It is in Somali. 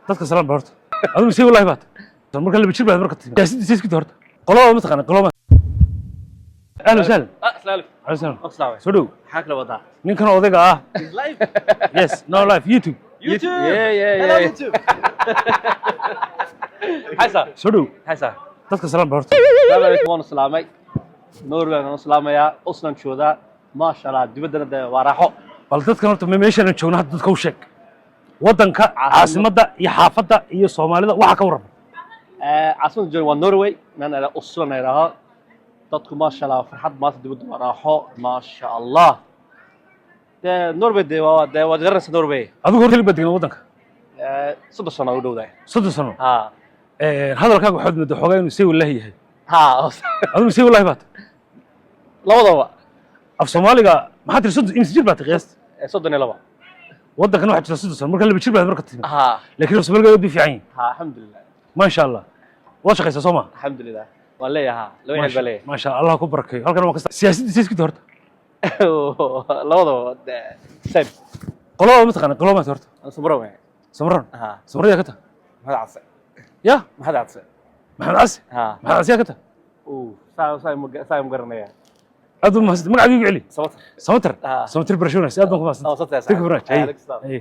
Dadka salaam ba horta. Adigu say wallahi baad marka 2 jir baad marka timi siyaasaddiisa isku horta qolada ma taqaana qolada. Ahlan wasahlan. Asalaamu. Ahlan wasahlan. Asalaamu. Soo dhow. Maxaa kala wadaa? Ninkan odayga ah. Live. Yes, no, live YouTube. YouTube. Yeah. Hello, YouTube. Haysa. Soo dhow. Haysa. Dadka salaam ba horta. Asalaamu calaykum, waan salaamay. Norway waan salaamayaa, Oslo joogaa. Maasha Allah, dibaddana dee waa raaxo. Bal dadkan horta meeshaan joogno hadda dadka u sheeg, waddanka, caasimadda iyo xaafadda iyo Soomaalida waxa ka warrama. Caasimadda jooga waa Norway, naan ila Oslo na yidhaaho. Dadku maasha Allah farxad maanta, dibadda waa raaxo, maasha Allah. Dee Norway dee waad garanaysaa Norway. Adigu hor keli baad degan waddanka? 30 sano u dhowdahay. 30 sano? Ha. Hadalkaaga waxaad moodaa xoogaa inuu say wallahi yahay. Ha. Adigu say wallahi baad? Labadaba. Af Soomaaliga maxaa tiri? 30 imisa jir baad qiyaasta? 32. Waddankan waxaa jira 30 sano, marka 2 jir baad marka timi. Ha. Laakiin af Soomaaliga aad buu fiican yahay. Ha, alxamdulilah. Maasha Allah, waad shaqaysaa, soo ma? Alxamdulilah, waan leeyahay, ha, laba xil baa leeyahay. Maasha Allah, ku barakeeyo. Halkan waa kasta siyaasaddiisa isku horta. Labadaba same. Qolada ma taqaana qolada maata horta? Samro wey. Samron? Ha. Samraya ka ta? Maxamed Case. Ya? Maxamed Case. Maxamed Case? Ha. Maxamed Case yaa ka ta? Saa ma garanaya. Aad baa mahadsan. Magacaaga igu celi. Samatar. Samatar. Ah. Samatar, barasho wanaagsan, aad baan ku mahadsan. Oh, samatar. Thank you very much. Ah, Haye. Alex. Haye.